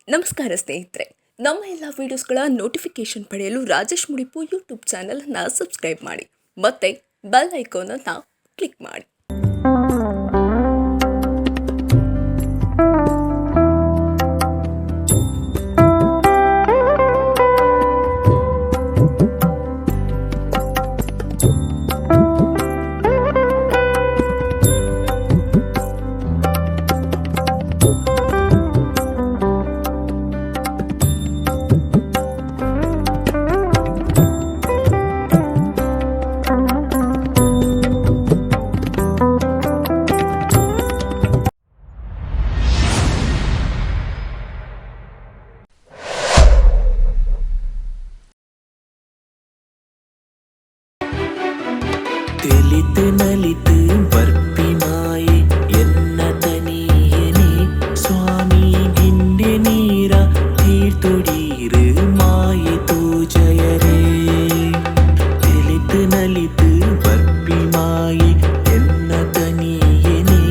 ನಮಸ್ಕಾರ ಸ್ನೇಹಿತರೆ, ನಮ್ಮ ಎಲ್ಲ ವೀಡಿಯೋಸ್ಗಳ ನೋಟಿಫಿಕೇಶನ್ ಪಡೆಯಲು ರಾಜೇಶ್ ಮುಡಿಪು ಯೂಟ್ಯೂಬ್ ಚಾನಲನ್ನು ಸಬ್ಸ್ಕ್ರೈಬ್ ಮಾಡಿ ಮತ್ತು ಬೆಲ್ ಐಕಾನನ್ನು ಕ್ಲಿಕ್ ಮಾಡಿ. ತೆಲಿತ್ ನಲಿತ್ ಬರ್ಪಿ ಮಾಯೆ ಎನ್ನ ತನಿಯನೆ ಸ್ವಾಮಿ ಗಿಂಡೆ ನೀರ ತೀರ್ತೊಡೀರು ಮಾಯೆ ತೋಜಯರೇ. ತೆಲಿತ್ ನಲಿತ್ ಬರ್ಪಿ ಮಾಯೆ ಎನ್ನ ತನಿಯನೆ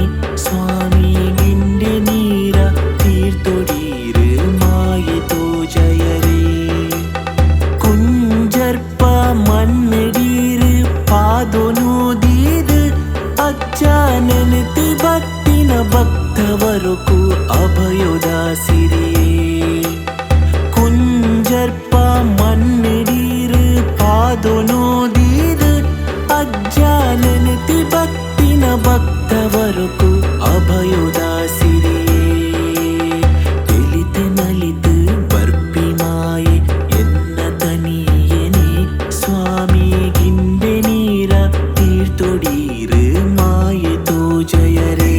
ಸ್ವಾಮಿ ಗಿಂಡೆ ನೀರ ತೀರ್ತೊಡೀರು ಮಾಯೆ ತೋಜಯರೇ. ಕುಂಜರ್ಪ ಮಣ್ಣಡೀರು ಪಾದೊನೂದೀದು ಅಜ್ಜ ನೆನೆತಿ ಭಕ್ತಿನ ಭಕ್ತವರುಕು ಅಭಯೋದ ಸಿರಿಯೇ. ಕುಂಜರ್ಪ ಮಣ್ಣಡೀರು ಪಾದೊನೂದೀದು ಅಜ್ಜ ನೆನೆತಿ ಭಕ್ತಿನ ಭಕ್ತವರುಕು ಅಭಯೋದ ಸಿರಿಯೇ. ತೆಲಿತು ನಲಿತು ಬರ್ಪಿ ಮಾಯೆ ಎನ್ನ ತನಿಯನೆ ಸ್ವಾಮಿ ಗಿಂಡೆ ನೀರ ತೀರ್ತೊಡೀರು ಮಾಯೆ ತೋಜಯರೇ.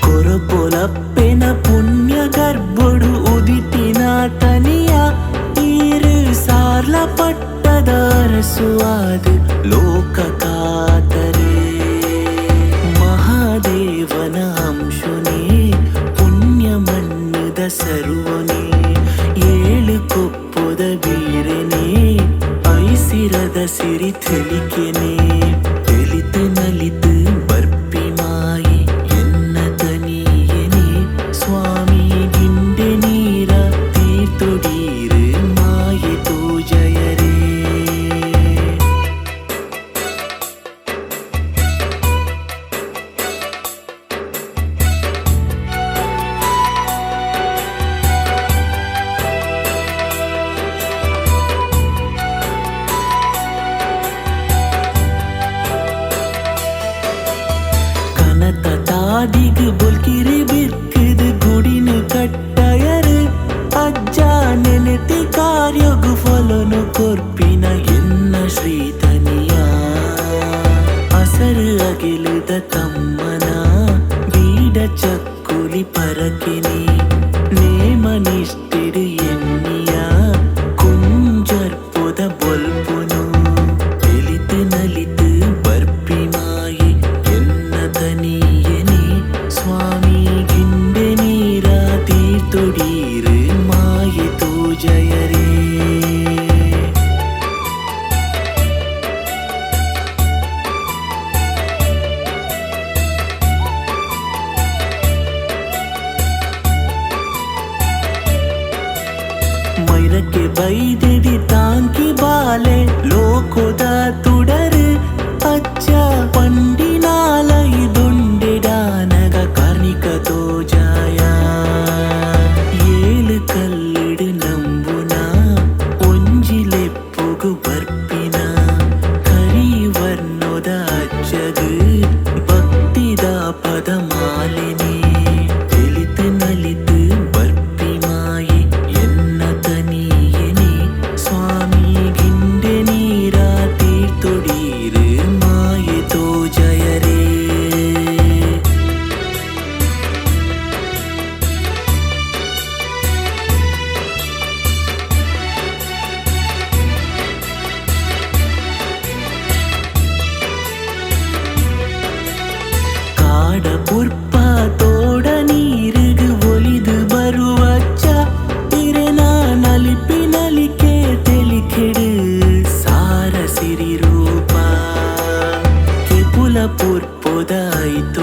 ಕೊರಪೊಲಪ್ಪೆನ ಪುಣ್ಯ ಗರ್ಭೊಡು ಉದಿತಿನ ತನಿಯ ಈರು ಸಾರ್ಲ ಪಟ್ಟದ ಅರಸುವಾದ ಲೋಕ ಕಾತರೆ. ಮಹಾದೇವನ ಅಂಶುನೇ ಪುಣ್ಯ ಮಣ್ಣದ ಸರ್ವನೇ ಏಳು ಕೊಪ್ಪದ ಬೀರನೆ ಐಸಿರದ ಸಿರಿ ತೆಲಿಕೆನೆ. ತೆಲಿತು ನಲಿತು ಬರ್ಪಿ ಮಾಯೆ ಎನ್ನ ತನಿಯನೆ ಸ್ವಾಮಿ ಗಿಂಡೆ ನೀರ ತೀರ್ತೊಡೀರು ಮಾಯೆ ತೋಜಯರೇ. ಕನತ ತಾದಿಗ್ ಬೊಲ್ಕಿರಿ ಬಿರ್ಕಿದು ಗುಡಿನು ಕಟ್ಟಯರು ಅಜ್ಜ ನೆನೆತಿ ಕಾರ್ಯಗು ಫಲನು ಕೊರ್ಪಿನ ಎನ್ನ ಶ್ರೀತನಿಯ. ಅಸರು ಅಗಿಲುದ ತಮ್ಮನ ಬೀಡ ಚಕ್ಕುಲಿ ಪರಕಿನಿ ನೇಮ ನಿಷ್ಠಿಡು ಎನ್ನಿಯ ಕುಂಜರ್ಪುದ ಬೊಲ್ಪುನು. ತೆಲಿತು ನಲಿತು ಬರ್ಪಿ ಮಾಯೆ ಎನ್ನ ತನಿಯನೆ ಸ್ವಾಮಿ ಗಿಂಡೆ ನೀರ ತೀರ್ತೊಡೀರು ಮಾಯೆ ತೋಜಯರೇ. ಮೈರಕ್ಕೆ ಬೈದಿಡಿ ತಾಂಕಿ ಬಾಲೆ ಲೋಕೋದ ತುಡರು ಅಚ್ಚ ಪಂಡಿನಾಲ ಇದೊಂಡೆಡಾನಗ ಕಾರ್ಣಿಕ ತೋಜಾಯ. ಏಳು ಕಲ್ಲಿಡು ನಂಬುನ ಒಂಜಿಲೆಪ್ಪುಗು ಬರ್ಪಿನ ಕರಿವರ್ಣೋದ ಅಜ್ಜಗು ಭಕ್ತಿದ ಪದ ಮಾಲಿನಿ. ತೆಲಿತು ನಲಿತು ಬರ್ಪಿ ಮಾಯೆ ಎನ್ನ ತನಿಯನೆ ಸ್ವಾಮಿ ಗಿಂಡೆ ನೀರ ತೀರ್ತೊಡೀರು ಮಾಯೆ ತೋಜಯರೇ. ಕಾಡ ಐತ.